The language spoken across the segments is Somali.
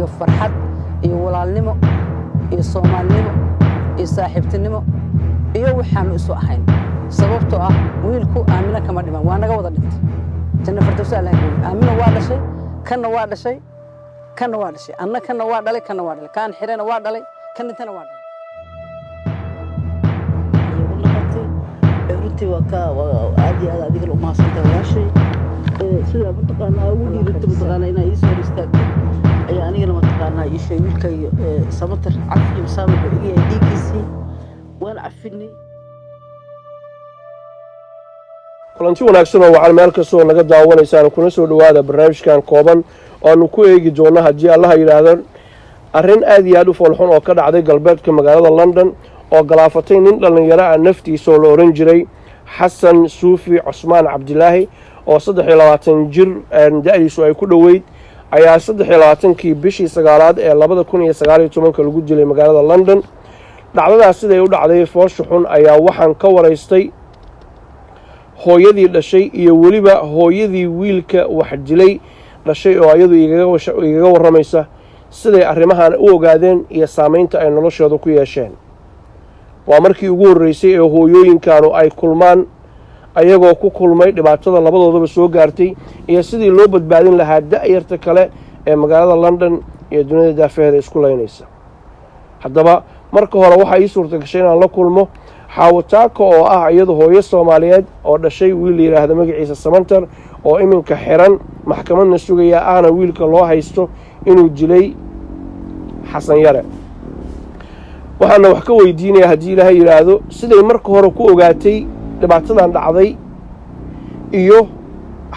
Iyo farxad iyo walaalnimo iyo soomaalinimo iyo saaxiibtinimo iyo waxaanu isu ahayn, sababtoo ah wiilku Aamino kama dhiman, waa naga wada dhintay. Janna Fardowsa Allah geeyo. Aamino waa dhashay, kanna waa dhashay, kanna waa dhashay, anna kanna waa dhalay, kanna waa dhalay, kaan xirena waa dhalay, kan dhintana waa dhalay. Igu noqotay runtii waa ka aad iyo aad adigana u mahadsantahay, walaashay. Sidaa mataqaanaa ugu dhiirata mataqaanaa inaa ii soo hor istaagto ayaa anigana mataqaanaa ii sheeg wiilkayga Samatar cafi iyo masaama wuxuu iga yahay dhiiggiisii, waan cafinay. Kulanti wanaagsan oo wacan meel kastoo naga daawanaysaan, kuna soo dhowaada barnaamijkan kooban oo aanu ku eegi doonno, haddii Allaha yidhaahdo, arrin aad iyo aad u foolxun oo ka dhacday galbeedka magaalada London oo galaafatay nin dhallinyaro ah naftiisa oo la ohan jiray Xasan Suufi Cusmaan Cabdilaahi, oo 23 jir da-diisu ay ku dhoweyd, ayaa 23-kii bishii sagaalaad ee 2019-ka lagu dilay magaalada London. Dhacdadaas siday u dhacday foosha xun ayaa waxaan ka waraystay hooyadii dhashay iyo weliba hooyadii wiilka wax dilay dhashay, oo iyadu igaga warramaysa siday arrimahan u ogaadeen iyo saamaynta ay noloshooda ku yeesheen. Waa markii ugu horreysay ee hooyooyinkaanu ay kulmaan, ayagoo ku kulmay dhibaatada labadoodaba soo gaartay iyo sidii loo badbaadin lahaa da'yarta kale ee magaalada London iyo dunida daafaheeda isku laynaysa. Haddaba marka hore waxaa ii suurta gashay inaan la kulmo Xaawataako, oo ah iyadu hooyo Soomaaliyeed oo dhashay wiil la yidhaahdo magaciisa Samantar, oo iminka xiran, maxkamadna sugaya, ahna wiilka loo haysto inuu dilay Xasan Yare. Waxaana wax ka weydiinayaa, haddii Ilaahay yidhaahdo, siday marka hore ku ogaatay dhibaatadan dhacday iyo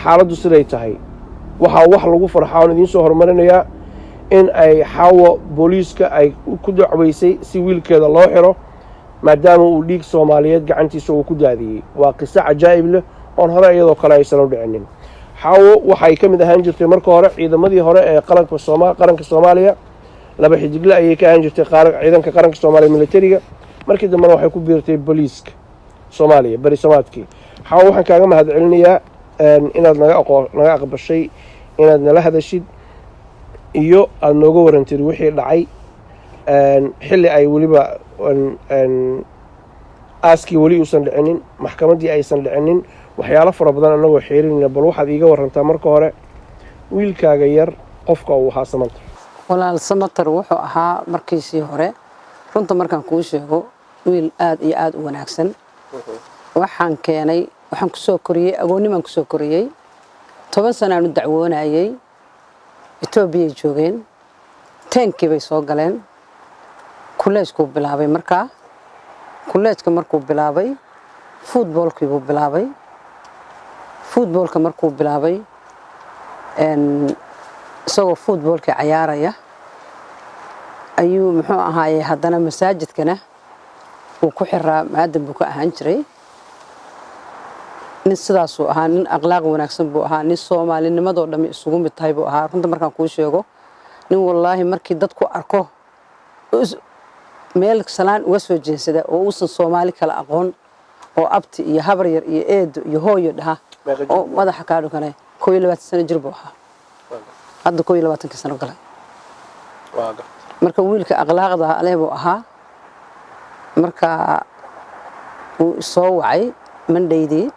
xaaladdu siday tahay. Waxaa wax lagu farxaa oon idiin soo horumarinayaa in ay Xaawo booliiska ay ku dacweysay si wiilkeeda loo xiro, maadaama uu dhiig Soomaaliyeed gacantiisa uu ku daadiyey. Waa qiso cajaa'ib leh oon hore iyadoo kale aysan u dhicinin. Xaawo waxay ka mid ahaan jirtay marka hore ciidamadii hore ee qaranka Soomaaliya. Laba xidigle ayay ka ahaan jirtay ciidanka qaranka Soomaaliya, militariga. Markii dambena waxay ku biirtay booliiska Soomaaliya berisamaadkii. Xaawo, waxaan kaaga mahad celinayaa inaad naga aqbashay inaad nala hadashid iyo aada nooga warantid wixii dhacay, xilli ay weliba aaskii weli uusan dhicinin, maxkamaddii aysan dhicinin, waxyaalo fara badan annagoo xeerinayna. Bal waxaad iiga warantaa marka hore wiilkaaga yar qofka uu ahaa, Samantar. Walaal, Samatar wuxuu ahaa markiisii hore, runta markaan kuu sheego, wiil aad iyo aad u wanaagsan. Waxaan keenay, waxaan kusoo koriyey agoonnimaan kusoo koriyey. 10 sanaanu dacwoonayey. Etoobiyay joogeen, teenkii bay soo galeen, kulleejkuu bilaabay. Markaa kulleejka markuu bilaabay, footballkii buu bilaabay. Footballka markuu bilaabay, isagoo footballkii cayaaraya ayuu, muxuu ahaaye, haddana masaajidkana wuu ku xiraa, mu'aadan buu ka ahaan jiray. Nin sidaasuu ahaa, nin akhlaaq wanaagsan buu ahaa, nin soomaalinimadoo dhammi isugu mid tahay buu ahaa. Runta markaan kuu sheego, nin wallaahi markii dadku arko meel salaan uga soo jeensada oo uusan Soomaali kala aqoon, oo abti iyo habar yar iyo eedo iyo hooyo dhaha oo madaxa kaa dhukanay. 21 sano jir buu ahaa, hadda 21-kii sano galay. Marka wiilka akhlaaqda leh buu ahaa. Marka wuu isoo wacay Mondaydii,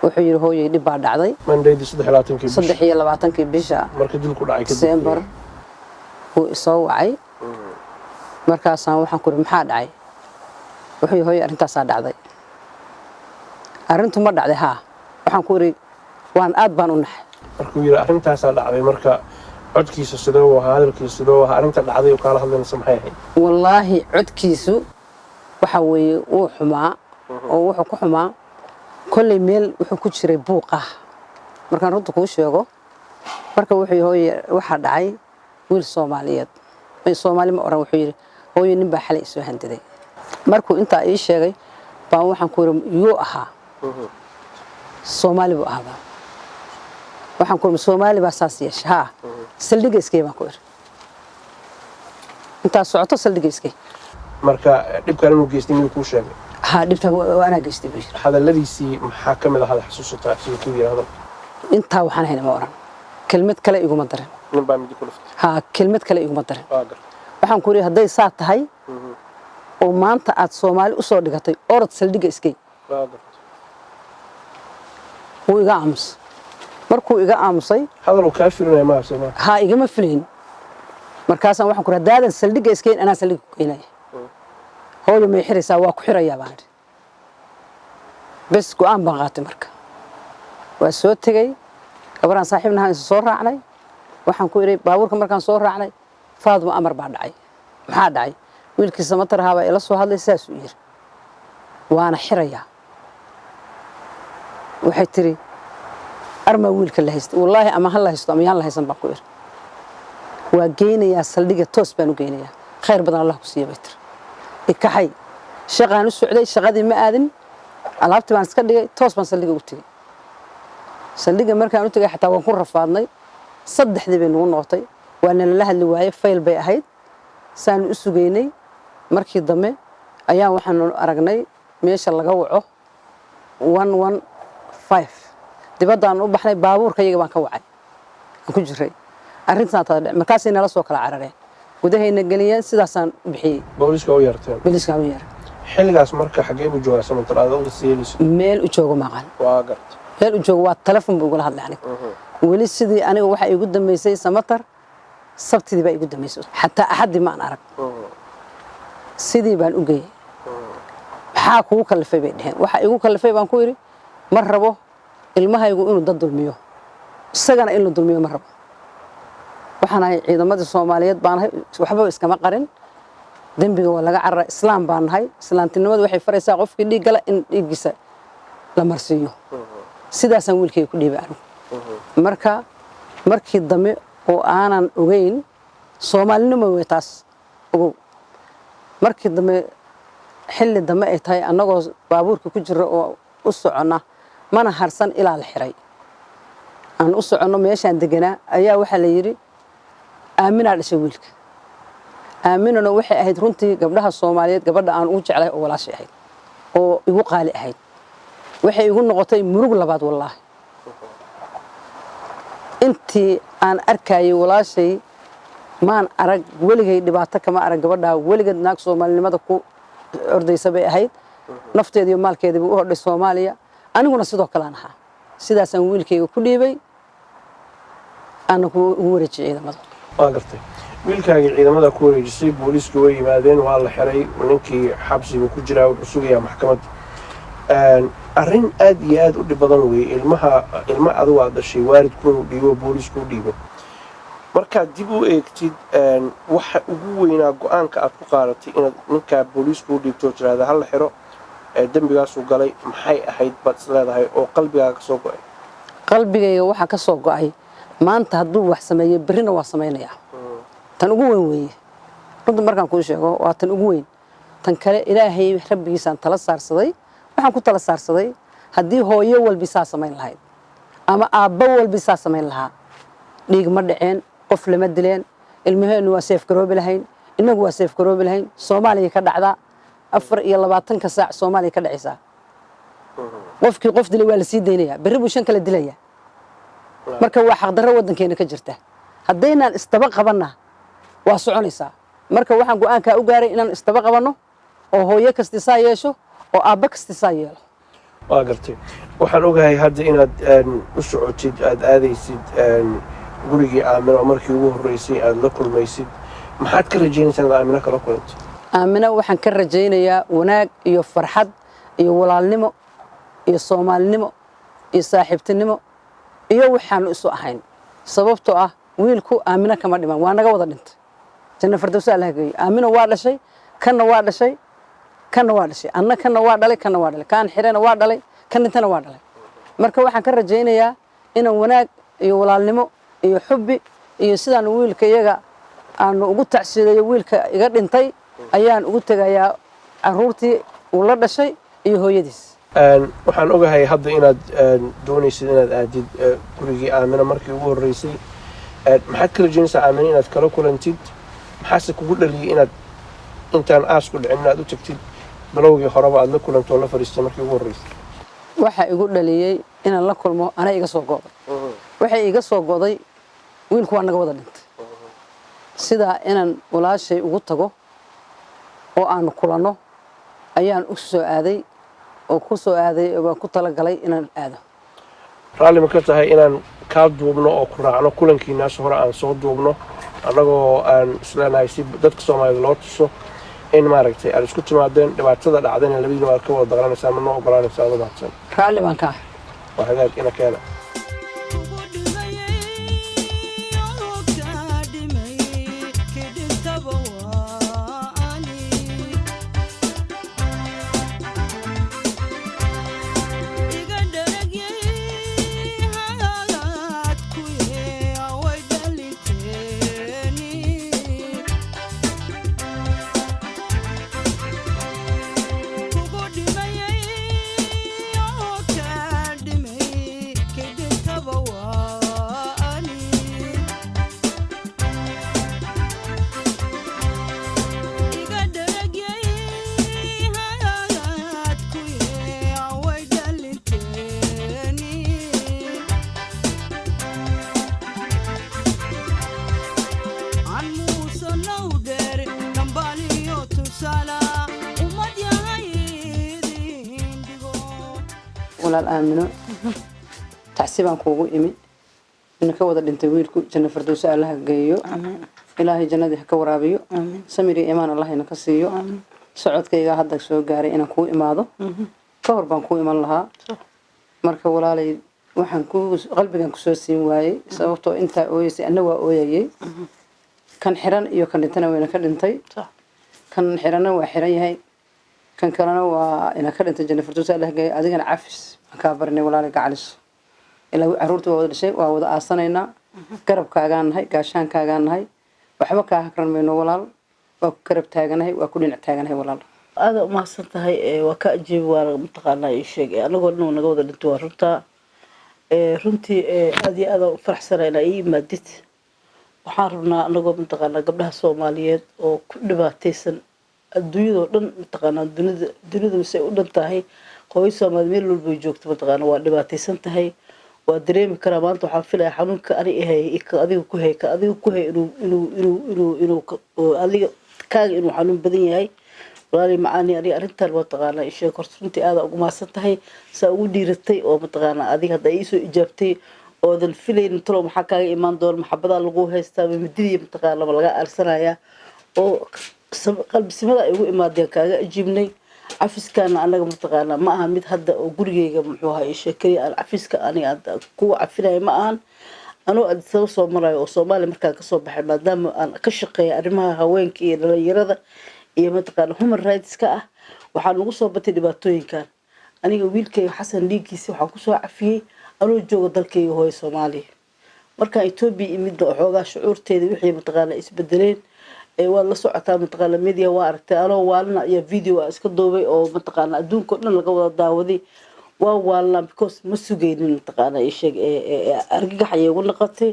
wuxuu yidhi: "Hooyay, dhib baa dhacday." Mondaydii 23-kii? 23-kii bisha. Marka dilku dhacay kadib. December wuu isoo wacay. Markaasaan waxaan ku iri: "Maxaa dhacay?" Wuxuu yidhi: "Hooyo, arrintaasaa dhacday." "Arrintu ma dhacday?" "Haa." Waxaan ku iri: "Waan aad baan u naxay." Markuu yidhi arrintaasaa dhacday, marka codkiisa sidee uu ahaa, hadalkiisa sidee uu ahaa, arrinta dhacday uu kaala hadlaynaysa maxay ahayd? Wallaahi, codkiisu waxa weeye wuu xumaa, oo wuxuu ku xumaa kolley meel wuxuu ku jiray buuq ah, markaan runta kuu sheego. Marka wuxuu yidhi: "Hooye, waxaa dhacay wiil Soomaaliyeed." Soomaali ma oran. Wuxuu yidhi: "Hooye, nin baa xalay isoo handiday." Markuu intaa ii sheegay baan waxaan ku yidhi: "Yuu ahaa?" "Soomaali buu ahaaba." Waxaan ku yidhi: "Soomaali baa saas yeeshay?" "Haa." "Saldhigga iskay," baan ku idhi. "Intaad socoto saldhigga iskay." Marka dhibkan inuu geystay miyuu kuu sheegay? "Haa, dhibta waa anaa geystay," buu yidhi. Hadalladiisii maxaa ka mid ah hada xasuusataa siduu kuu yidhi hadalka? Intaa waxaan hayna ma oran. Kelmad kale iguma darin. Nin baa midi ku dhuftay. Haa, kelmad kale iguma darin. Waa gartay. Waxaan ku yidhi hadday saa tahay oo maanta aad Soomaali u soo dhigatay, orod saldhigga iskay. Waa gartay. Wuu iga aamusay. Markuu iga aamusay, hadal uu kaa filinaya maaha Soomaa? Haa, igama filayn. Markaasaan waxaan ku yidhi haddaadan saldhigga iskayn, anaa saldhigga ku geynaya. Hooyo may xiraysaa? Waa ku xirayaa baan idhi. Bes, go'aan baan qaatay. Marka waa soo tegey, gabaraan saaxiibnahaan isa soo raacnay. Waxaan ku idhi baabuurka markaan soo raacnay, Faadmo, amar baa dhacay. Maxaa dhacay? Wiilkii Samatar ahaa baa ila soo hadlay, saasuu yiri, waana xirayaa. Waxay tiri armaa wiilka la haysta? Wallaahi ama ha la haysto ama yaan la haysan baan ku idhi, waa geynayaa saldhigga, toos baan u geynayaa. Khayr badan Allah ku siiya bay tiri. Ikaxay. Shaqaan u socday, shaqadii ma aadin, alaabtii baan iska dhigay, toos baan saldhigga u tegey. Saldhigga markaan u tegay xataa waan ku rafaadnay, 3dii bay nagu noqotay, waa nalala hadli waaye, fayl bay ahayd, saanu u sugaynay. Markii dambe ayaa waxaanu aragnay meesha laga waco 115. Dibaddaan u baxnay, baabuurka iyaga baan ka wacay aan ku jiray arrintaan tada dhec. Markaasay nala soo kala carareen, gudahayna geliyeen, sidaasaan u bixiyey. Booliiska u yeerteen? Booliiskaan u yeeray. Xilligaas marka xagee buu joogaa Samatar aad uga siiyeyso? Meel u joogo maqan. Waa gartay. Meel u joogo, waa telefon buu igula hadlay. Aniga weli sidii aniga waxaa iigu dambeysay Samatar Sabtidii baa iigu dambeysay, xataa Axaddii ma aan arag. Sidii baan u geeyey. Maxaa kugu kallifay bay dheheen. Waxaa igu kallifay baan ku yidhi, ma rabo ilmahaygu inuu dad dulmiyo, isagana in la dulmiyo ma rabo. Waxaan ahay ciidamadii Soomaaliyeed baan ahay, waxbaba iskama qarin. Dembiga waa laga cararaa. Islaam baan nahay, islaamtinimadu waxay faraysaa qofkii dhiig gala in dhiiggiisa la marsiiyo. Sidaasaan wiilkayga ku dhiibay anigu. Marka markii dambe oo aanan ogeyn Soomaalinimo wey taas ogow, markii dambe xilli dambe ay tahay, annagoo baabuurka ku jira oo u soconna, mana harsan ilaa la xiray, aan u soconno meeshaan deganaa, ayaa waxaa la yidhi Aaminaa dhashay wiilka. Aaminana waxay ahayd runtii gabdhaha Soomaaliyeed gabadha aan ugu jeclay oo walaashay ahayd oo igu qaali ahayd. Waxay igu noqotay murug labaad wallaahi. Intii aan arkayay walaashay maan arag weligay dhibaato, kama arag gabadhaa weligeed. Naag Soomaalinimada ku ordaysa bay ahayd, nafteeda iyo maalkeediiba u hodhay Soomaaliya. Aniguna sidoo kale aan ahaa. Sidaasaan wiilkayga ku dhiibay, aana ugu wareejiyey ciidamada. Waa gartay. Wiilkaagii ciidamada ku wareejisay, booliisku way yimaadeen, waa la xiray ninkii, xabsigu ku jiraa, wuxuu sugayaa maxkamad. Arrin aad iyo aad u dhib badan weeye ilmaha, ilma adigu aad dhashay waalidku inuu dhiibo, booliisku u dhiibo. Markaad dib u eegtid, waxa ugu weynaa go-aanka aad ku qaadatay inaad ninkaa booliisku u dhiibto oo tiraahda ha la xiro, dembigaasuu galay, maxay ahayd baad is leedahay oo qalbigaaga ka soo go'ay? Qalbigayga waxaa ka soo go'ay, maanta hadduu wax sameeyo, berrina waa samaynayaa. Tan ugu weyn weeye runta markaan kuu sheego, waa tan ugu weyn. Tan kale Ilaahay rabbigiisaan tala saarsaday. Waxaan ku tala saarsaday haddii hooyo walbi saa samayn lahayd ama aabbo walbi saa samayn lahaa, dhiig ma dhaceen, qof lama dileen, ilmaheennu waa safe garoobi lahayn, innagu waa safe garoobi lahayn. Soomaaliya ka dhacdaa, 24-ka saac Soomaaliya ka dhacaysaa. Qofkii qof dilay waa la sii daynayaa, berri buu shan kale dilayaa. Marka waa xaqdarro waddankeena ka jirta. Haddaynaan isdaba qabanna waa soconaysaa. Marka waxaan go'aankaa u gaaray inaan isdaba qabanno oo hooyo kasti saa yeesho oo aabbo kasti saa yeelo. Waa gartay. Waxaan ogahay hadda inaad u socotid, aad aadaysid gurigii Aamino oo markii ugu horreysay aad la kulmaysid. Maxaad ka rajaynaysaa inaad Aamino kala kulanto? Aamino waxaan ka rajaynayaa wanaag iyo farxad iyo walaalnimo iyo Soomaalinimo iyo saaxiibtinimo iyo waxaanu isu ahayn, sababtoo ah wiilku Aamino kama dhiman, waa naga wada dhintay. Janna Fardowsa Allah geeyo. Aamino waa dhashay, kanna waa dhashay, kanna waa dhashay, anna kanna waa dhalay, kanna waa dhalay, kaan xirena waa dhalay, kan dhintana waa dhalay. Marka waxaan ka rajaynayaa inaan wanaag iyo walaalnimo iyo xubbi iyo sidaan wiilka iyaga aanu ugu tacsiidayo wiilka iga dhintay ayaan ugu tegayaa caruurtii uu la dhashay iyo hooyadiis. Waxaan ogahay hadda inaad doonaysid inaad aadid gurigii Aamino markii ugu horreysay. Maxaad ka rajaynaysaa Aamino inaad kala kulantid? Maxaase kugu dhaliyey inaad intaan aasku dhicin inaad u tagtid, bilowgii horeba aad la kulanto oo la fadhiistay markii ugu horreysay? Waxaa igu dhaliyey inaan la kulmo, anaa iga soo go'day. Waxay iga soo go'day Wiilku waa naga wada dhintay. Sidaa inaan walaashay ugu tago oo aanu kulanno ayaan u soo aaday oo ku soo aaday, waan ku talagalay inaan aado. Raalli ma ka tahay inaan kaa duubno oo ku raacno kulankiinaas hore, aan soo duubno, annagoo aan isleenahay si dadka Soomaalida loo tuso in maaragtay aad isku timaadeen, dhibaatada dhacdayna labadiina waad ka wada daqlanaysaa? Ma noo ogolaanaysaa adoo mahadsan? Raalli baan ka ahay. Waa hagaag, ina keena. Kugu dhimayay oo kaa dhimay, kii dhintaba waa ani. Iga dharagyay hagaad ku yeeway dhalinteeni. Kugu dhimayay oo kaa dhimay, kii dhintaba waa ani. Iga dharagyay hagaad ku yeeway dhalinteeni. Aan muusanow dheer dhambaaliyo tusaala ummad yahay idin dhigo. Walaal Aamino, tacsi baan kuugu imi ina ka wada dhintay wiilku. Janno Fardowsa Allaha geeyo, Ilaahay jannadii ha ka waraabiyo, samir iyo iimaan Allah ina ka siiyo. Socodkayga hadda soo gaaray inaan kuu imaado, ka hor baan kuu iman lahaa. Marka walaalay, waxaan ku qalbigan kusoo siin waayey sababtoo intaa ooyeysay, anna waa ooyayey. Kan xiran iyo kan dhintana wayna ka dhintay. Kan xiranna waa xiran yahay, kan kalena waa ina ka dhintay. Janno Fardowsa Allah geeyo. Adigana cafis aan kaa barinay, walaalay gacaliso. Ilaa caruurta waa wada dhashay, waa wada aasanaynaa, garabkaagaan nahay, gaashaankaagaan nahay, waxba kaa hakran mayno walaal. Waa ku garab taaganahay, waa ku dhinac taaganahay walaal. Aada umahadsan tahay. Waa ka ajiibi, waana mataqaanaa ii sheeg, anagoo dhan naga wada dhintay, waa runtaa. Runtii aada iyo aada u faraxsana inaa ii imaadid. Waxaan rabnaa anagoo mataqaanaa gabdhaha Soomaaliyeed oo ku dhibaataysan adduunyadoo dhan, mataqaanaa dunida mise ay u dhan tahay, hooyo Soomaali meel walba ay joogto mataqaanaa waa dhibaataysan tahay, waa dareemi karaa. Maanta waxaan filaya xanuunka ani ahay iyo ka adiga ku hay, ka adiga ku hay inuu oo adiga kaaga inuu xanuun badan yahay. Walaali macaani, aniga arrintan mataqaanaa isheeg, horta runtii aada ugu mahadsan tahay saa ugu dhiiratay oo mataqaanaa adiga hadda iisoo ijaabtay oodan filaynin talow maxaa kaaga imaan doona, maxabadaa lagu haystaa, mididii mataqaana ma laga aarsanayaa, oo qalbisimada ay ugu imaadeen kaaga ajiibnay. Cafiskaana anaga mataqaanaa ma aha mid hadda oo gurigeyga muxuu ahaa isheeg keliya aan cafiska aniga hadda kuwa cafinaya ma ahan. Anoo Addis Ababa soo marayo oo Soomaaliya markaan kasoo baxay, maadaama aan ka shaqeeya arrimaha haweenka iyo dhalinyarada iyo mataqaana human rights ka ah, waxaa nagu soo batay dhibaatooyinkan. Aniga wiilkayga Xasan dhiiggiisa waxaan kusoo cafiyey anoo jooga dalkayga hooyo Soomaaliya. Markaan Etoobiya imidna waxoogaa shucuurteeda wixii mataqaana isbedeleen. Waad la socotaa mataqaana media, waa aragtay anoo waalina iyo video aan iska duubay oo mataqaana adduunka oo dhan laga wada daawaday. Waa waalnaa because ma sugaynin mataqaana ii sheeg, argagax ayay igu noqotay.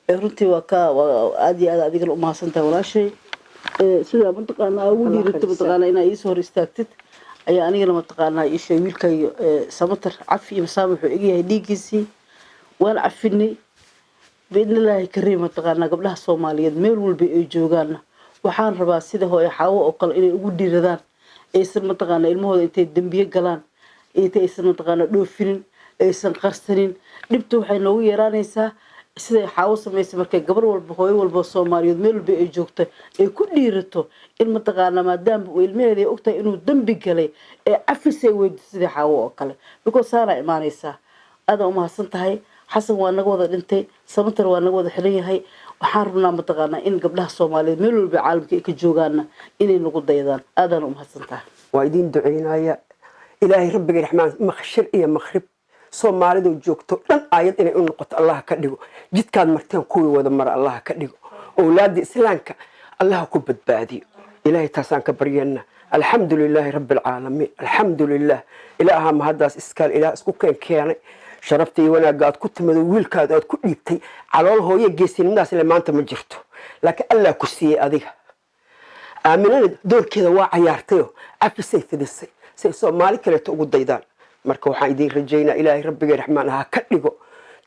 Runtii waa aad iyo aad adigana umahadsan tahay walaashay. Sida mataqaana ugu dhiirato mataqaana inaa iisoo hor istaagtid ayaa anigana mataqaanaa ii sheeg, wiilkayga Samatar cafi iyo masaama wuxuu egyahay dhiiggiisii, waan cafinay biidnillaahi kariim. Mataqaanaa gabdhaha Soomaaliyeed meel walba ay joogaanna waxaan rabaa sida hooyo Xaawo oo kale inay ugu dhiiradaan, aysan mataqaanaa ilmahooda intay dembiye galaan inta aysan mataqaanaa dhoofinin, aysan qarsanin. Dhibta waxay noogu yaraanaysaa siday Xaawo samaysay. Markay gabar walba, hooyo walba oo Soomaaliyeed meel walba ay joogto ay ku dhiirato in mataqaanaa maadaama uu ilmaheeda ay ogtahay inuu dembi galay ee cafis ay weydiiso sidii Xaawo oo kale, because saanaa imaanaysaa. Aada umahadsan tahay. Xasan waa naga wada dhintay, Samatar waa naga wada xiran yahay. Waxaan rabnaa mataqaanaa in gabdhaha Soomaaliyeed meel walba caalamka ay ka joogaanna inay nagu daydaan. Aadaan umahadsan tahay. Waa idiin duceynaya. Ilaahay rabbiga raxmaan maqshir iyo maqrib Soomaalidu joogto dhan aayad inay u noqoto Allah ka dhigo. Jidkaad marteen kuwii wada mara Allah ka dhigo. Owlaadda Islaamka Allah ku badbaadiyo. Ilaahay taasaan ka baryana. Alxamdu lilaahi rabbi alcaalamiin, alxamdu lilah. Ilaaha mahaddaas iskaal, Ilaah isku keen keenay. Sharafta iyo wanaagga aad ku timid oo wiilkaada aad ku dhiibtay calool hooyo, geesinimadaas ile maanta ma jirto, laakiin Allah ku siiyey adiga. Aaminana doorkeeda waa cayaartayoo cafisay fidisay say Soomaali kaleeto ugu daydaan. Marka waxaan idiin rajaynaa Ilaahay rabbigay raxmaan ha ka dhigo.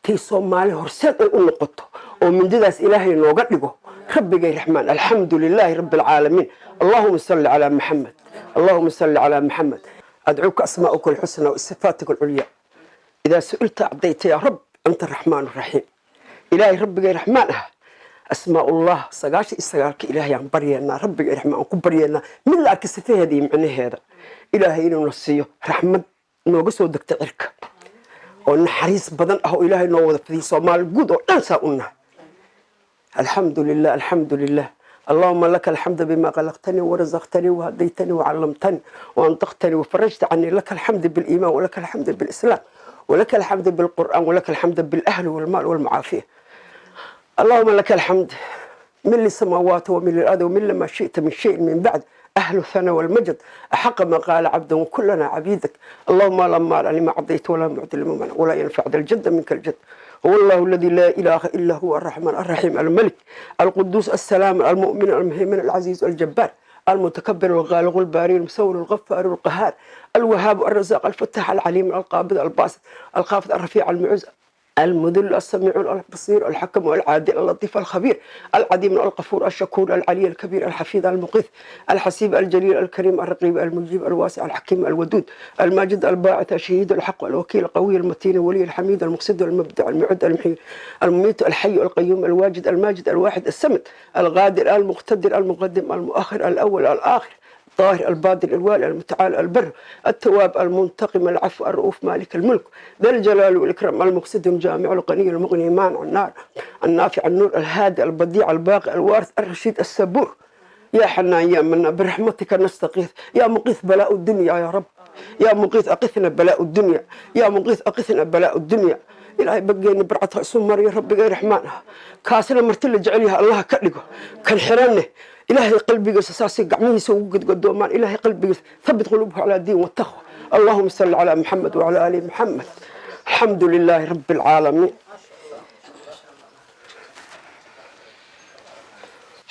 Tii Soomaali horseed ay u noqoto oo mindidaas Ilaahay nooga dhigo, rabbigay raxmaan. Alxamdu lilaahi rabbi alcaalamiin. Allahuma salli calaa Maxamed, allahuma salli calaa Maxamed. Adcuuka asmaa'uka alxusnaa wasifaatika alculyaa, idaa su'ilta acdayta, yaa Rab, anta araxmaan araxiim. Ilaahay rabbigay raxmaan ah, asmaa'ullah 99-ka Ilaahay aan baryeennaa, rabbigay raxmaan aan ku baryeennaa, mid la arka sifaheeda iyo micnaheeda. Ilaahay inuuna siiyo raxmad nooga soo degta cirka oo naxariis badan ah, oo Ilaahay noo wada fidiyo Soomaali guud oo dhan saa u nahay. Alxamdu lilah, alxamdu lilah. اللهم لك الحمد بما خلقتني ورزقتني وهديتني وعلمتني وانطقتني وفرجت عني. لك الحمد بالإيمان، ولك الحمد بالإسلام، ولك الحمد بالقرآن، ولك الحمد بالأهل والمال والمعافية. اللهم لك الحمد ملء السماوات وملء الأرض وملء ما شئت من شيء من بعد، أهل الثناء والمجد، أحق ما قال عبد وكلنا عبيدك. اللهم لا مانع لما أعطيت ولا معطي لما منعت ولا ينفع ذا الجد منك الجد. هو الله الذي لا إله إلا هو، الرحمن الرحيم، الملك القدوس السلام المؤمن المهيمن العزيز الجبار المتكبر الغالب الباري المصور الغفار القهار الوهاب الرزاق الفتاح العليم القابض الباسط الخافض الرفيع المعز المذل السميع البصير الحكم العادل اللطيف الخبير العظيم الغفور الشكور العلي الكبير الحفيظ المقيث الحسيب الجليل الكريم الرقيب المجيب الواسع الحكيم الودود الماجد الباعث الشهيد الحق الوكيل القوي المتين الولي الحميد المقصد المبدع المعد المحيي المميت الحي القيوم الواجد الماجد الواحد الصمد القادر المقتدر المقدم المؤخر الأول الآخر الطاهر البادل الوالي المتعال البر التواب المنتقم العفو الرؤوف مالك الملك ذا الجلال والإكرام المقسط الجامع الغني المغني مانع النار النافع النور الهادي البديع الباقي الوارث الرشيد الصبور. يا حنان يا منان، برحمتك نستغيث، يا مغيث بلاء الدنيا، يا رب يا مغيث أغثنا بلاء الدنيا، يا مغيث أغثنا بلاء الدنيا. Ilaahay baggeena barcadka isu mariyo, rabbigay raxmaan ah. Kaasina marti la jecel yahay Allah ka dhigo. Kan xiranne Ilaahay qalbigiisa saasay gacmihiisa ugu gadgadoomaan. Ilaahay qalbigiisa thabbit quluubhu calaa diin wataqwa. Allahuma salli calaa Maxamed wacalaa aali Maxamed. Alxamdu lilaahi rabbi alcaalamiin.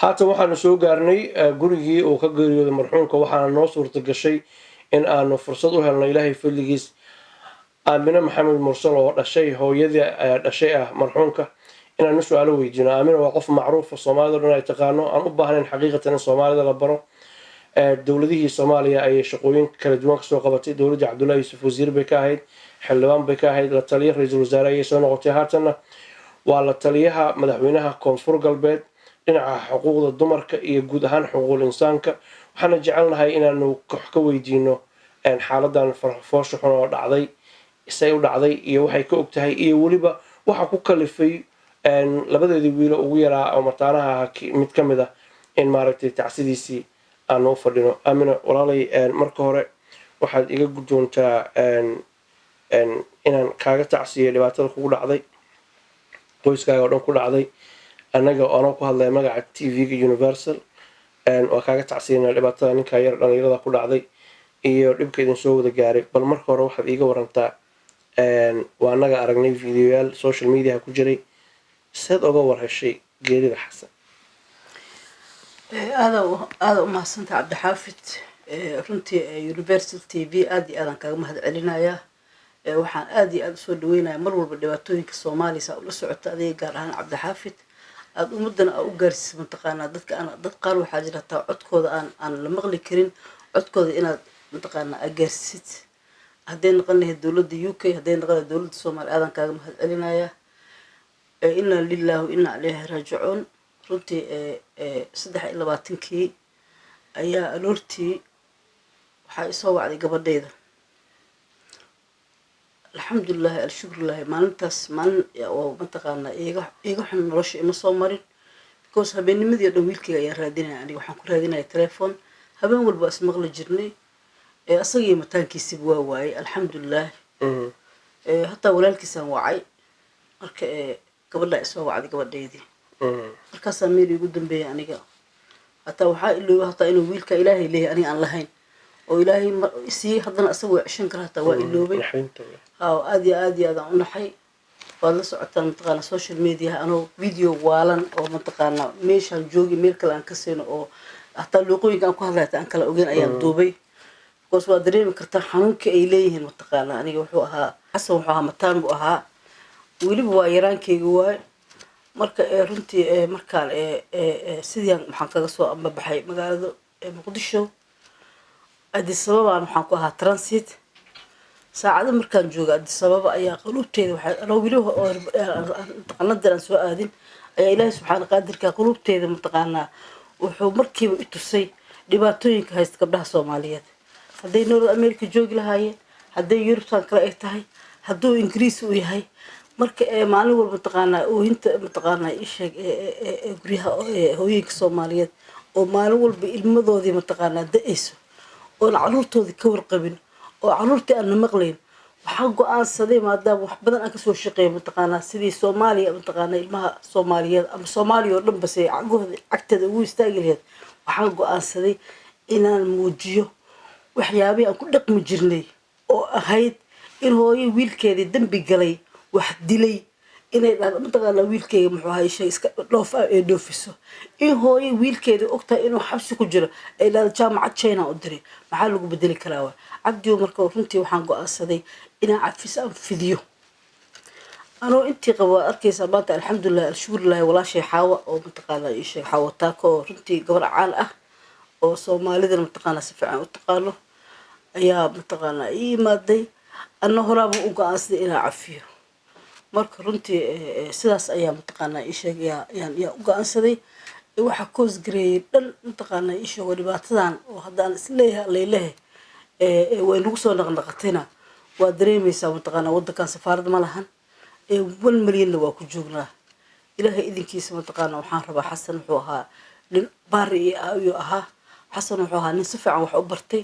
Haatan waxaanu soo gaarnay gurigii uu ka geeriyooday marxuumka. Waxaana noo suurta gashay in aanu fursad u helno, Ilaahay fadligiis, Aamine Maxamed Mursal oo dhashay hooyadii dhashay ah marxuumka inaanu su-aalo weydiino. Aamina waa qof macruufa, Soomaalida dhan ay taqaano, aan u baahnayn xaqiiqatan in Soomaalida la baro. Dowladihii Soomaaliya ayay shaqooyin kala duwan kasoo qabatay. Dowladda Cabdullahi Yuusuf wasiir bay ka ahayd, xildhibaan bay ka ahayd, la taliya ra-iisul wasaare ayay soo noqotay. Haatanna waa la taliyaha madaxweynaha Koonfur Galbeed dhinaca xuquuqda dumarka iyo guud ahaan xuquuqul insaanka. Waxaana jecelnahay inaanu wax ka weydiino xaaladan foosha xun oo dhacday, say u dhacday iyo waxay ka ogtahay, iyo weliba waxa ku kalifay labadeedii wiilo ugu yaraa oo mataanaha ahaa mid ka mid ah in maaragtay tacsidiisii aanu u fadhino. Amina walaalay, marka hore waxaad iga guddoontaa inaan kaaga tacsiyo dhibaatada kugu dhacday, qoyskaaga oo dhan ku dhacday. Annaga anoo ku hadlaya magaca TV-ga Universal waa kaaga tacsiyana dhibaatada ninkaa yar dhalinyarada ku dhacday iyo dhibka idin soo wada gaaray. Bal marka hore waxaad iiga warantaa, waa annaga aragnay videoyaal social mediaha ku jiray, seed oga war heshay geerida Xasan? Aada aada u mahadsantaha, Cabdixaafid. Runtii Universal TV aada iyo aadaan kaaga mahad celinayaa. Waxaan aada iyo aada usoo dhaweynayaa mar walba dhibaatooyinka Soomaaliya saa ula socota adiga, gaar ahaan Cabdixaafid, aada ummadana aa u gaarsiisa. Mataqaanaa, dadka aan dad qaar waxaa jira hataa codkooda aan la maqli karin, codkooda inaad mataqaanaa aa gaarsiisid, hadday noqon lahayd dowladda UK, hadday noqon lahayd dowladda Soomaaliya. Aadaan kaaga mahad celinayaa. Inaa lillahi wa inaa ilayhi raajicuun. Runtii 23-kii ayaa aroortii waxaa isoo wacday gabadhayda. Alxamdulilahi alshukrulilahi, maalintaas maalin oo mataqaanaa iiga xun nolosha ima soo marin, because habeennimadii o dhan wiilkayga ayaan raadinaya. Aniga waxaan ku raadinaya telephone, habeen walba ismaqli jirnay. Asagii mataankiisiba waa waayey, alxamdulilah. Hataa walaalkiisaan wacay. Marka gabadhaa isoo wacday, gabadhaydii. Markaasaa meel iigu dambeeyay. Aniga hataa waxaa ilooba hataa inuu wiilka Ilaahay leeyahay, aniga aan lahayn oo Ilaahay siiyey, haddana asaga waa ceshan kara, hataa waa iloobay. Ha, aad iyo aad iyo aad aan u naxay. Waad la socotaan mataqaana social mediaha anoo video waalan oo mataqaana meeshaan joogi meel kale aan ka siino oo hataa luuqooyinka aan ku hadlay hataa aan kala ogeyn ayaan duubay, because waa dareemi kartaa xanuunka ay leeyihiin. Mataqaana, aniga wuxuu ahaa Xasan, wuxuu ahaa mataan buu ahaa. Weliba waa yaraankeyga waaye. Marka runtii markaan sidiian waxaan kaga soo ambabaxay magaalada Muqdisho. Addis Ababaan waxaan ku ahaa transit. Saacado markaan jooga Addis Ababa ayaa quluubteeda waxay anoo weli London aan soo aadin ayaa Ilaahay subxaana qaadirka quluubteeda mataqaanaa wuxuu markiiba i tusay dhibaatooyinka haysta gabdhaha Soomaaliyeed, hadday North America joogi lahaayeen, hadday Yurubtan kale ay tahay, hadduu Ingiriis uu yahay. Marka maalin walba mataqaanaa oohinta mataqaanaa isheeg guryaha hooyooyinka Soomaaliyeed oo maalin walba ilmadoodii mataqaanaa da-ayso oon caruurtoodii ka warqabin oo caruurtii aan na maqlayn. Waxaan go-aansaday, maadaama wax badan aan kasoo shaqeeyo mataqaanaa sidii Soomaaliya mataqaanaa ilmaha Soomaaliyeed ama Soomaaliya oo dhan base cagahooda cagteeda ugu istaagi lahayd, waxaan go-aansaday inaan muujiyo waxyaabihii aan ku dhaqmi jirnay oo ahayd in hooyo wiilkeedii dambi galay, wax dilay, inay dhahdo mataqaanaa wiilkeyga muxuu ahay shay iska dhoof ah ee dhoofiso, in hooyo wiilkeeda ogtahay inuu xabsi ku jiro ay dhahdo jaamacad China u diray. Maxaa lagu bedeli karaa waa Cabdiyo? Marka runtii waxaan go-aansaday inaan cafis aan fidiyo anoo intii qabo. Waad arkaysaa maanta, alxamdulilah, alshukrulilahi, walaashay Xaawa oo mataqaanaa ii sheeg Xaawa Taako oo runtii gabar caan ah oo Soomaalidana mataqaanaa si fiican u taqaano ayaa mataqaanaa ii imaaday. Anna horaaba u go-aansaday inaan cafiyo. Marka runtii sidaas ayaa mataqaanaa ii sheeg yaa u go-aansaday. Waxaa koos gareeyay dhan mataqaanaa ii sheego dhibaatadan oo haddaan isleeyahay laylehe way nagu soo naqnaqatayna. Waa dareemaysaa mataqaanaa waddankan safaarad ma lahan, 1 milyonna waa ku joognaa. Ilaahay idinkiisa mataqaanaa waxaan rabaa, Xasan wuxuu ahaa nin baari iyo ayuu ahaa. Xasan wuxuu ahaa nin si fiican wax u bartay.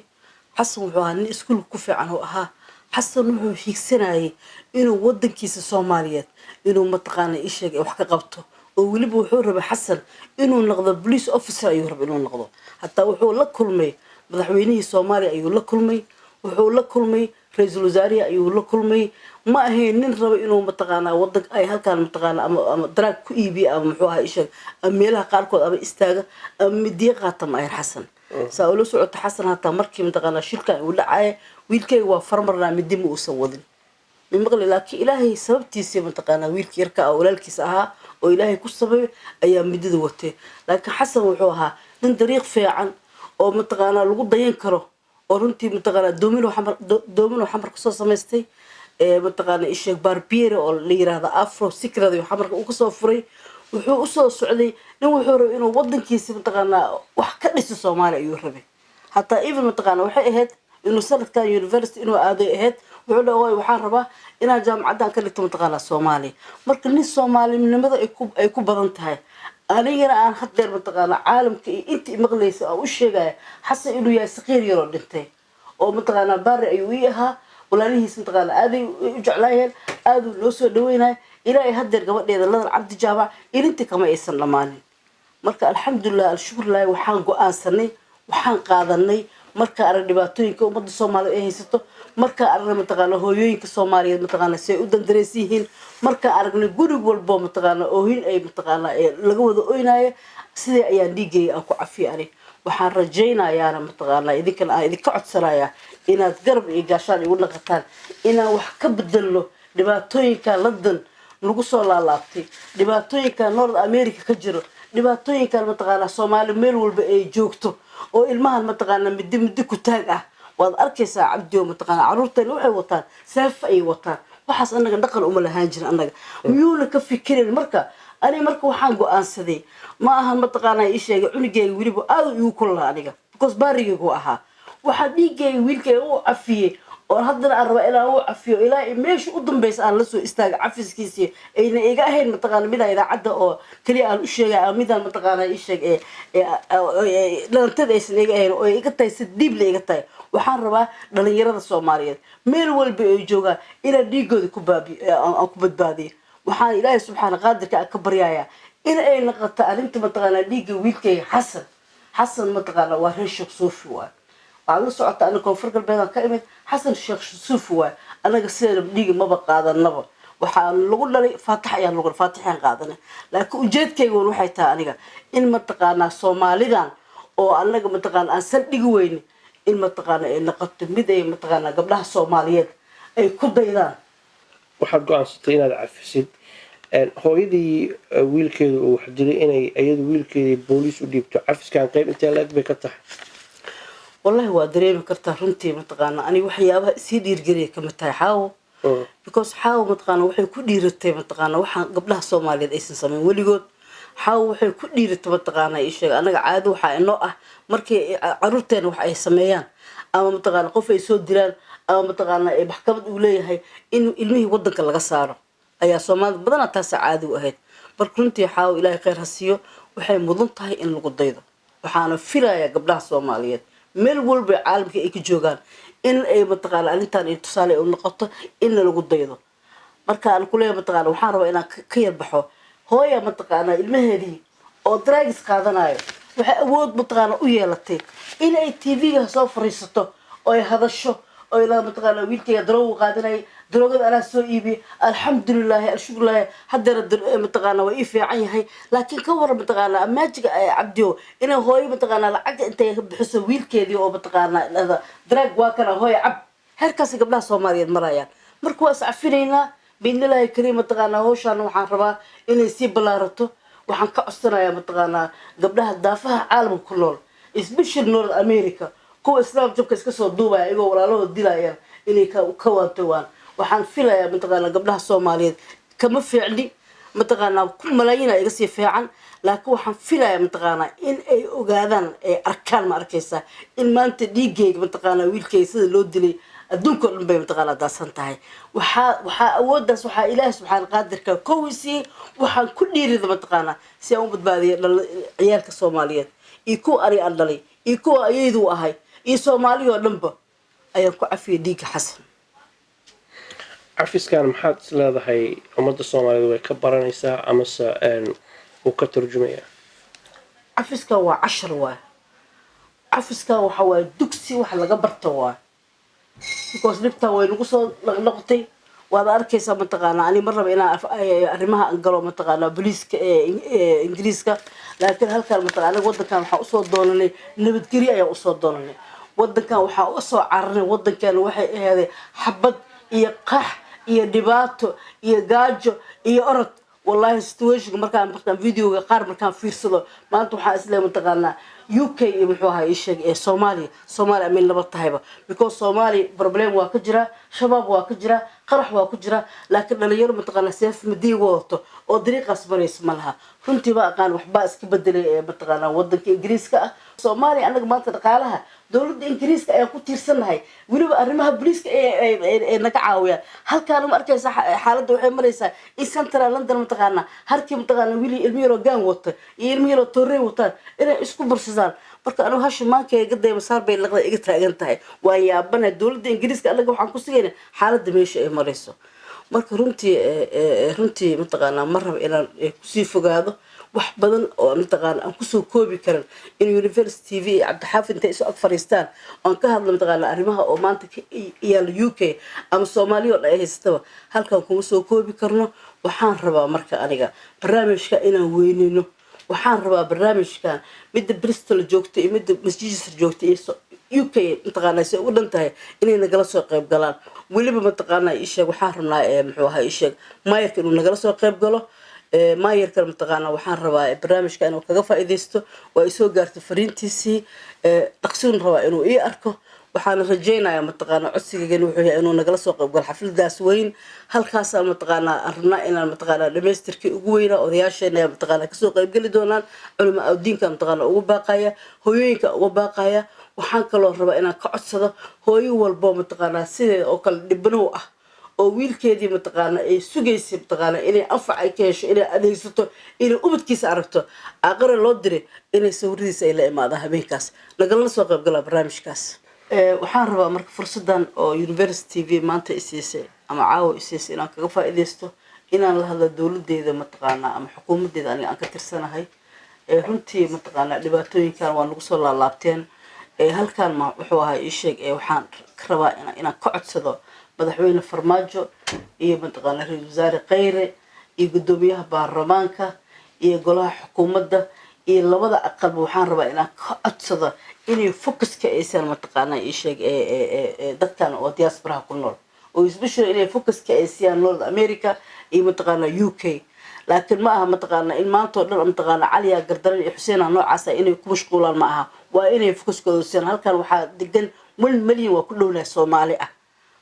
Xasan wuxuu ahaa nin iskuulka ku fiican uu ahaa. Xasan wuxuu hiigsanayay inuu wadankiisa Soomaaliyeed inuu mataqaana isheeg wax ka qabto, oo weliba wuxuu rabay Xasan inuu noqdo police officer ayuu rabay inuu noqdo. Hataa wuxuu la kulmay madaxweynihii Soomaaliya ayuu la kulmay, wuxuu la kulmay ra-iisul wasaarihii ayuu la kulmay. Ma ahayn nin raba inuu mataqaanaa wadan ay halkaan mataqaanaa ama daraag ku iibiya ama muxuu ahaa isheeg ama meelaha qaarkood ama istaaga ama midiyo qaata, ma ahayn Xasan. Saa ula socota Xasan hataa markii mataqaanaa shilkan uu dhacaya wiilkayga waa farmarnaa, midi ma uusan wadin mimaqli, laakiin Ilaahay sababtiisii mataqaanaa wiilkii yarka ah walaalkiis ahaa oo Ilaahay ku sababay ayaa midida watay. Laakiin Xasan wuxuu ahaa nin dariiq fiican oo mataqaanaa lagu dayan karo oo runtii mataqaanaa Domino Xamar, Domino Xamar kasoo samaystay, mataqaanaa isheeg barbiere oo la yiraahdo Afro Secret iyo Xamarka uu kasoo furay. Wuxuu usoo socday nin wuxuu rabay inuu wadankiisa mataqaanaa wax ka dhiso Soomaaliya ayuu rabay. Hataa even mataqaanaa waxay ahayd inuu sanadkan university inuu aaday ahayd. Wuxuu dhaha, "Waay, waxaan rabaa inaan jaamacaddan ka dhigto mataqaanaa Soomaaliya." Marka nin Soomaalinimada ay ku badan tahay, anigana aan haddeer mataqaanaa caalamka iyo intii maqlaysa aan u sheegaya Xasan inuu yahay saqiir yaroo dhintay oo mataqaanaa baari ayuu ii ahaa. Walaalihiis mataqaanaa aaday u jeclaayeen, aaduu loo soo dhaweynaya. Ilaa ay haddeer gabadheeda Ladan Cabdi Jaamac ilintii kama aysan dhammaanin. Marka alxamdulilah, alshukrulilah, waxaan go-aansanay, waxaan qaadanay markaa arag dhibaatooyinka ummadda Soomaaliya ay haysato, markaa aragnay mataqaana hooyooyinka Soomaaliyeed mataqaana si ay u dandareysan yihiin, markaa aragnay guri walbo mataqaana oohin ay mataqaana laga wada oynaayo, sidee ayaan dhiigayga aan ku cafiya. Ani waxaan rajaynayaana mataqaana idinkana aan idinka codsanayaa inaad garab iyo gaashaan igu naqataan inaan wax ka bedelno dhibaatooyinka London lagu soo laalaabtay, dhibaatooyinka North America ka jiro, dhibaatooyinkan mataqaanaa Soomaali meel walba ay joogto oo ilmahan mataqaanaa midi midi ku taag ah. Waad arkaysaa Cabdiyo, mataqaanaa carruurteena waxay wataan seef ayay wataan. Waxaas annaga dhaqan uma lahaan jirin annaga, miyuuna ka fikirin? Marka ani marka waxaan go-aansaday ma ahan mataqaanaa ii sheegay cunugeyga weliba aad igu kulala aniga because baarigaygu ahaa. Waxaa dhiigayga wiilkayga u cafiyey oo haddana aan rabaa inaan u cafiyo ilaa meesha u dambaysa aan lasoo istaaga cafiskiisii ayna iga ahayn mataqaana midaan idaacadda oo keliya aan u sheegay ama midaan mataqaana ii sheeg ee dhalanteed aysan iga ahayn oo iga tahay si diibla iga tahay. Waxaan rabaa dhalinyarada Soomaaliyeed meel walba ay joogaan inaan dhiigooda ku baabi aan ku badbaadiyo. Waxaan Ilaahay subxaana qaadirka aan ka baryayaa in ay noqoto arrinta mataqaanaa dhiigga wiilkayga Xasan. Xasan mataqaana waa reer Sheekh Suufi waay. Waxaad la socotaa aniga Koonfur Galbeed aan ka imid. Xasan Sheekh Suufi waay. Anaga sideena dhiiga maba qaadanaba, waxaa lagu dhalay faatax ayaa lagu faatixaan qaadanay. Laakiin ujeedkayga un waxay tahay aniga in mataqaanaa Soomaalidan oo anaga mataqaana aan saldhigi weyne in mataqaana ay noqoto mid ay mataqaanaa gabdhaha Soomaaliyeed ay ku daydaan. Waxaad go-aansatay inaad cafisid hooyadii wiilkeedu uu wax dilay, inay iyadu wiilkeedii booliis u dhiibto. Cafiskan qayb intee la-eg bay ka tahay? Wallahi waa dareemi kartaa runtii, mataqaana, aniga waxyaabaha isii dhiirgeliya kamid tahay Xaawo, because Xaawo, mataqaana, waxay ku dhiiratay, mataqaana, waxaan gabdhaha Soomaaliyeed aysan samayn weligood. Xaawo waxay ku dhiiratay, mataqaana, ii sheeg, anaga caado waxaa inoo ah markii caruurteena wax ay sameeyaan ama, mataqaana, qof ay soo dilaan ama, mataqaana, maxkamad uu leeyahay, in ilmihii wadanka laga saaro ayaa Soomaalida badanaa taasa caadi u ahayd. Marka runtii Xaawo Ilaahay khayr ha siiyo, waxay mudan tahay in lagu daydo. Waxaana filayaa gabdhaha Soomaaliyeed meel walba caalamka ay ka joogaan in ay, mataqaana, arrintan ay tusaale u noqoto in lagu daydo. Marka aan kuleeyahay, mataqaana, waxaan rabaa inaan ka yarbaxo hooya, mataqaana, ilmaheedii oo drugs qaadanayo waxay awood, mataqaana, u yeelatay in ay TV-ga soo fariisato oo ay hadasho oo ilaa, mataqaana, wiilkayga daroogu qaadanayay, daroogada anaa soo iibiyey, alxamdulilaahi alshukrulaahi, haddana mataqaana waa ii fiican yahay. Laakiin ka waran, mataqaana, amaajiga Cabdiyo, inay hooyo, mataqaana, lacagta intay bixiso wiilkeedii oo, mataqaana, dhahda drug waa kana, hooyo cab. Heerkaasi gabdhaha Soomaaliyeed marayaan. Marka waa iscafinaynaa biidnillaahi kariim. Mataqaanaa, hawshaan waxaan rabaa inay sii ballaarato. Waxaan ka codsanayaa, mataqaanaa, gabdhaha daafaha caalamka ku nool, especially North America, kuwa islaam jabka iska soo duubaya iyagoo walaalahood dilayaan, inay ka waantowaan. Waxaan filayaa, mataqaanaa, gabdhaha Soomaaliyeed kama fiicni, mataqaanaa, ku malaayina iga sii fiican, laakiin waxaan filayaa, mataqaanaa, in ay ogaadaan, ay arkaan, ma arkaysaa, in maanta dhiigayga, mataqaanaa, wiilkayga sida loo dilay adduunka oo dhan bay, mataqaanaa, daadsan tahay. Waxaa awooddaas waxaa Ilaahay subxaana qaadirka kowisiiyey. Waxaan ku dhiirida, mataqaanaa, si aan u badbaadiyo ciyaalka Soomaaliyeed iyo kuwa aniga aan dhalay iyo kuwa ayaydu ahay iyo Soomaaliya oo dhanba ayaan ku cafiyay dhiigga Xasan. Cafiskan maxaad is leedahay ummadda Soomaaliyeed way ka baranaysaa amase uu ka turjumayaa? Cafiskan waa cashar waay. Cafiskan waxa waaye dugsi wax laga barto waay, because dhibtan way nagu soo noqnoqotay, waad arkaysaa. Mataqaanaa, ani ma raba inaan arrimaha aan galo, mataqaanaa, booliiska ee Ingiriiska, laakiin halkan, mataqaana, anaga wadankan waxaan usoo doonanay nabadgelyo ayaan usoo doonanay. Wadankan waxaan usoo cararnay, wadankan waxay aheeday xabad iyo qax iyo dhibaato iyo gaajo iyo orod. Wallahi situationka markaan videoga qaar markaan fiirsado maanta, waxaan isleeyahay, mataqaanaa, UK iyo muxuu ahaa ii sheeg ee Soomaaliya, Soomaaliya amin nabad tahayba, because Soomaaliya problem waa ka jira, Shabaab waa ka jira, qarax waa ku jira, laakiin dhalinyaro, mataqaanaa, seef madiig wadato oo dariiqaas maraysa ma laha. Runtii ma aqaan waxbaa iska bedelay ee, mataqaanaa, wadanka Ingiriiska ah. Soomaaliya annaga maanta dhaqaalaha dowladda Ingiriiska ayaan ku tiirsannahay, weliba arrimaha booliiska ee naga caawiyaan. Halkaana ma arkaysa xaaladda waxay maraysaa in Central London, mataqaanaa, harkii, mataqaanaa, wiili ilmo yaroo gaan wata iyo ilmo yaroo torrey wataan inay isku bursadaan. Marka anigu hasha maankayga gadaya masaar bay laqda iga taagan tahay. Waan yaabanahay dowladda Ingiriiska. Annaga waxaan ku sugayna xaaladda meesha ay marayso. Marka runtii runtii, mataqaanaa, ma rabo inaan kusii fogaado wax badan oo, mataqaana, aan kusoo koobi karin in Universal TV iyo Cabdixaafid intay isu ag fariistaan oon ka hadlo, mataqaana, arrimaha oo maanta ka yaalla UK ama Soomaaliya oo dhan ay haysataba. Halkan kuma soo koobi karno. Waxaan rabaa marka aniga barnaamijka inaan weyneyno. Waxaan rabaa barnaamijkan midda Bristol joogta iyo midda Manchester joogta iyo UK, mataqaanaa, si ugu dhan tahay inay nagala soo qayb galaan. Weliba, mataqaanaa, ii sheeg, waxaan rabnaa muxuu ahaa ii sheeg, maayarka inuu nagala soo qayb galo. Maayarkana, mataqaanaa, waxaan rabaa barnaamijka inuu kaga faa'iidaysto. Waa isoo gaartay fariintiisii, dhaqsiun rabaa inuu ii arko. Waxaana rajaynayaa, mataqaanaa, codsigaygan wuxuu yahay inuu nagala soo qayb galo xafladaas weyn. Halkaasaa, mataqaanaa, aan rabnaa inaan, mataqaanaa, dhamaystirkii ugu weynaa odayaasheena ayaa, mataqaanaa, kasoo qaybgeli doonaan. Culama awdiinka, mataqaanaa, ugu baaqaya, hooyooyinka uga baaqaya. Waxaan kaloo rabaa inaan ka codsado hooyo walbo, mataqaanaa, sideeda oo kale dhibanow ah oo wiilkeedii, mataqaanaa, ay sugaysay, mataqaanaa, inay anfac ay ka hesho, inay adeegsato, inay ubadkiisa aragto, aqare loo diray, inay sawiradiisa ay la imaadaan habeenkaas, nagalana soo qayb galaa barnaamijkaas. Waxaan rabaa marka fursadan oo Universal TV maanta isiisay ama caawa isiisay inaan kaga faa'iidaysto inaan la hadlo dowladeeda, mataqaanaa, ama xukuumadeeda aniga aan ka tirsanahay. Runtii, mataqaanaa, dhibaatooyinkan waa nagu soo laalaabteen. Halkan ma wuxuu ahaa ii sheeg, waxaan ka rabaa inaan ka codsado madaxweyne Farmaajo iyo, mataqaanaa, ra-iisul wasaare Kheyre iyo guddoomiyaha baarlamaanka iyo golaha xukuumadda iyo labada aqalba. Waxaan rabaa inaan ka codsado inay focuska aysan, mataqaanaa, ii sheeg, dadkan oo diasporaha ku nool. Oo especially inay focuska ay siiyaan North America iyo mataqaanaa UK. Laakiin ma aha mataqaanaa in maanta oo dhan mataqaanaa Caliya Gardaran iyo Xuseen noocaasa inay ku mashquulaan. Ma aha, waa inay focuskooda siiyaan halkan. Waxaa degan 1 milyan, waa ku dhownahay, Soomaali ah.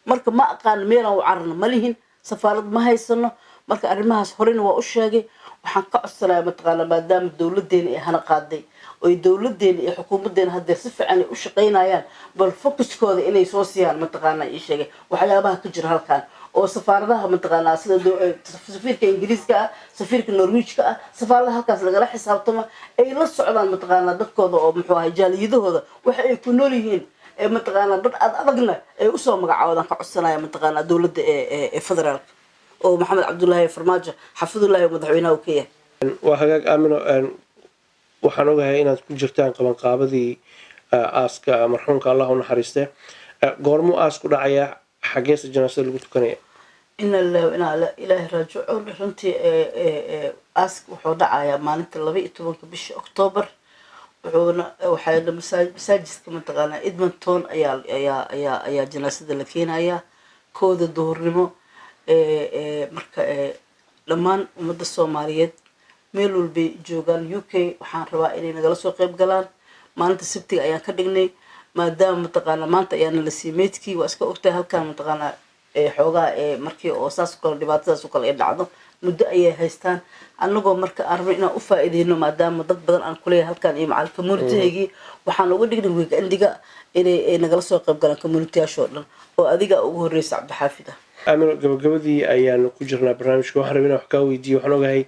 Marka ma aqaan meelaan u cararno, ma lihin safaarad, ma haysano. Marka arrimahaas horena waa u sheegay. Waxaan ka codsanaya mataqaanaa, maadaama dowladeena ay hana qaaday oy dowladeena iyo xukuumadeena haddeer si fiican ay u shaqaynayaan, bal focuskooda inay soo siiyaan mataqaanaa ii sheegay waxyaabaha ka jira halkan oo safaaradaha mataqaanaa, sida safiirka Ingiriiska ah, safiirka Norwiijka ah, safaaradaha halkaas lagala xisaabtamo, ay la socdaan mataqaanaa dadkooda oo muxuu ahay jaaliyadahooda waxa ay ku nool yihiin ee mataqaanaa dad ad adagna ay usoo magacaabadaan. Ka codsanaya mataqaanaa dowladda ee federaalka oo Maxamed Cabdullaahi Farmaajo xafidullaahi madaxweynaha uu ka yahay. Waa hagaag, Aamino. Waxaan ogahay inaad ku jirtaan qabanqaabadii aaska marxuumka, Allah u naxariiste. Goormuu aasku dhacayaa? Xageese janaasada lagu tukanaya? Ina lillahi wa inaa ilaahi raajicuun. Runtii aaska wuxuu dhacayaa maalinta 12-ka bisha Octoobar. Wuxuuna waxaa masaajidka mataqaanaa Edmonton ayaa janaasada la keenayaa 1-da duhurnimo. Marka dhammaan ummadda Soomaaliyeed meel walbay joogaan UK, waxaan rabaa inay nagala soo qayb galaan. Maalinta Sabtiga ayaan ka dhignay, maadaama mataqaanaa maanta ayaana la siiyey meydkii. Waa iska ogtahay halkan mataqaanaa xoogaa markii oo saas oo kale dhibaatadaas oo kale ay dhacdo, muddo ayay haystaan. Anagoo marka aan rabno inaan u faa'iideyno, maadaama dad badan aan kuleeyahay halkan iyo macal communitygii, waxaan uga dhignay weekendiga inay ay nagala soo qayb galaan communityyaasha oo dhan, oo adiga ugu horreysa, Cabdixaafid ah. Aamino, gabagabadii ayaanu ku jirnaa barnaamijka. Waxaan rabay inaan wax kaa weydiiyo. Waxaan ogahay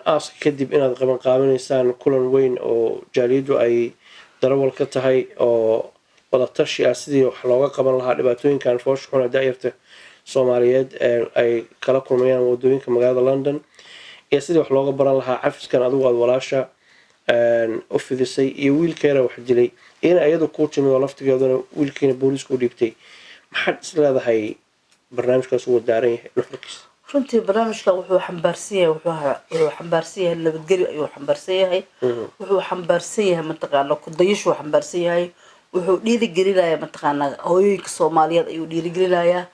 aaska kadib inaad qaban qaabanaysaan kulan weyn oo jaaliyaddu ay darawal ka tahay oo wadatashi ah, sidii wax looga qaban lahaa dhibaatooyinkan foosha xun ee da'yarta Soomaaliyeed ay kala kulmayaan wadooyinka magaalada London, iyo sidii wax looga baran lahaa cafiskan adigu aada walaasha u fidisay iyo wiilkeena wax dilay, ina iyadu kuu timid oo laftigeeduna wiilkiina booliisku u dhiibtay. Maxaad is leedahay barnaamijkaas uu daaran yahay nuxurkiisa? Runtii barnaamijkan wuxuu xambaarsan yahay, wuxuu xambaarsan yahay nabadgelyo ayuu xambaarsan yahay. Wuxuu xambaarsan yahay mataqaana kudayashuu xambaarsan yahay. Wuxuu dhiirigelinayaa mataqaanaa hooyooyinka Soomaaliyeed ayuu dhiirigelinayaa.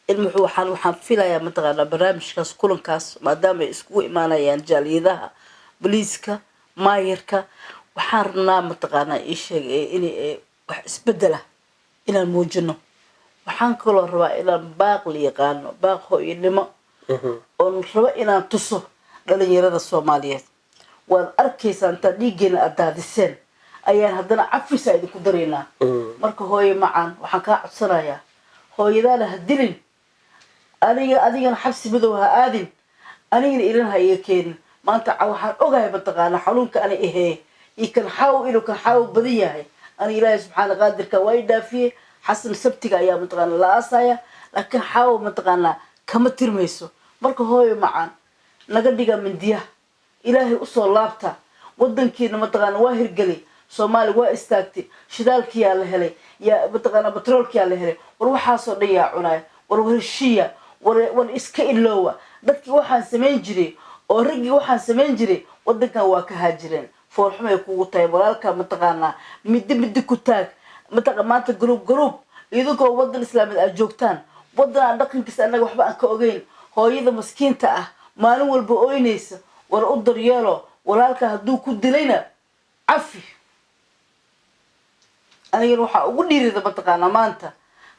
In muxuu waxaan filayaa mataqaanaa barnaamijkaas, kulankaas, maadaama ay iskugu imaanayaan jaaliyadaha, boliiska, maayarka, waxaan rabnaa mataqaanaa ii sheeg in wax isbedela inaan muujino. Waxaan kaloo rabaa inaan baaq la yaqaano, baaq hooyanimo, oon rabo inaan tuso dhalinyarada Soomaaliyeed. Waad arkaysaa, intaad dhiiggeena aad daadiseen ayaan haddana cafisa idinku daraynaa. Marka hooyo macaan, waxaan kaa codsanayaa, hooyadaana ha dilin, aniga adigana xabsi madow ha aadin, anigana ilin ha iga keenin. Maanta waxaan ogahay mataqaana xanuunka ani ahee iyo kan xaaw inuu kan xaaw badan yahay. Ani Ilaahay subxaana qaadirka waa i dhaafiyey. Xasan Sabtiga ayaa mataqaana la aasaya, laakiin xaawo mataqaanaa kama tirmayso. Marka hooyo macaan, naga dhiga mindiyaha, Ilaahay usoo laabta. Wadankiina mataqaana waa hirgelay, Soomaaliya waa istaagtay, shidaalkiyaa la helay, yaa mataqaana batroolkiyaa la helay. War waxaasoo dhan yaa cunaya? War heshiya, war iska iloowa. Dadkii waxaan samayn jiray oo raggii waxaan samayn jiray wadankan waa ka haajireen. Foolxumay kugu tahay walaalka mataqaanaa midi midi ku taag. Maanta group group idinkoo wadan Islaameed aad joogtaan, wadan aan dhaqankiisa annaga waxba aan ka ogeyn, hooyada maskiinta ah maalin walba oynaysa, war u daryeelo. Walaalka hadduu ku dilayna cafi. Anigana waxaa ugu dhiirida mataqaanaa maanta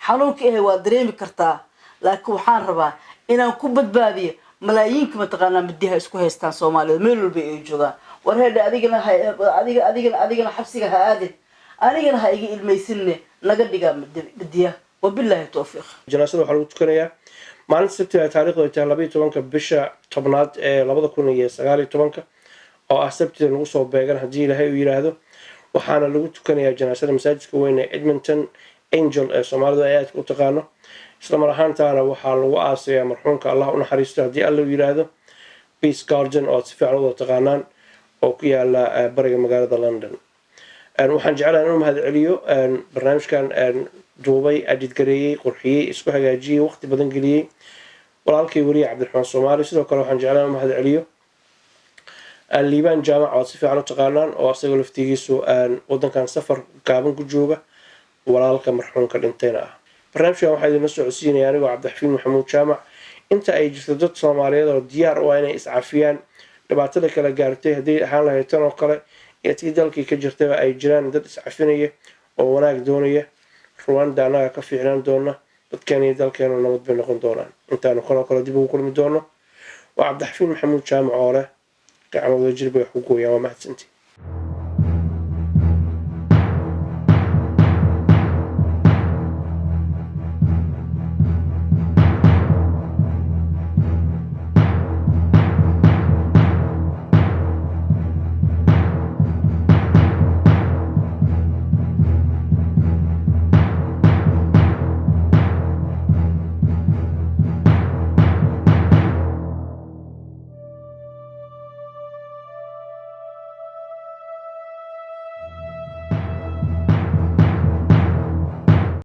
xanuunka ahay waa dareemi kartaa, laakiin waxaan rabaa inaan ku badbaadiyo malaayiinka mataqaanaa midiha isku haystaan Soomaalida meel walba ay joogaan. War heedhe, adigana adiga adigana adigana xabsiga ha aadin, anigana ha iga ilmaysinne, naga dhigaa midiya. Wabilaahi towfiiq. Janaasada waxaa lagu tukanayaa maalinta Sabtiga ay taariikhdu ay tahay 12-ka bisha 10aad ee 2019-ka, oo ah Sabtida lagu soo beegan haddii Ilaahay uu yidhaahdo. Waxaana lagu tukanayaa janaasada masaajidka weyn ee Edmonton Angel ee Soomaalidu ay aadka u taqaano. Isla mar ahaantaana waxaa lagu aasayaa marxuumka, Allah u naxariisto, haddii Alla uu yidhaahdo, Peace Garden oo aad si fiican u wada taqaanaan oo ku yaala bariga magaalada London. Waxaan jeclahay inuu mahad celiyo barnaamijkan duubay, edit gareeyey, qurxiyey, isku hagaajiyey, waqti badan geliyey, walaalkay weriye Cabdiraxmaan Soomaali. Sidoo kale waxaan jeclahay inuu mahad celiyo Liibaan Jaamac oo aad si fiican u taqaanaan, oo asagoo laftigiisu wadankan safar gaaban ku jooga, walaalka marxuumka dhintayna ah. Barnaamijkan waxaa idinla socodsiinaya anigoo Cabdixafiin Maxamuud Jaamac. Inta ay jirto dad Soomaaliyeed oo diyaar u ah inay iscafiyaan, dhibaatada kala gaartay hadday ahaan lahayd tan oo kale iyo tii dalkii ka jirtaba, ay jiraan dad iscafinaya oo wanaag doonaya, Ruwanda annaga ka fiicnaan doona, dadkeena iyo dalkeena nabad bay noqon doonaan. Intaanu kaloo kale dib ugu kulmi doono, waa Cabdixafiin Maxamuud Jaamac oo leh gacmooda jir bay wax ku gooyaan. Waa mahadsantii.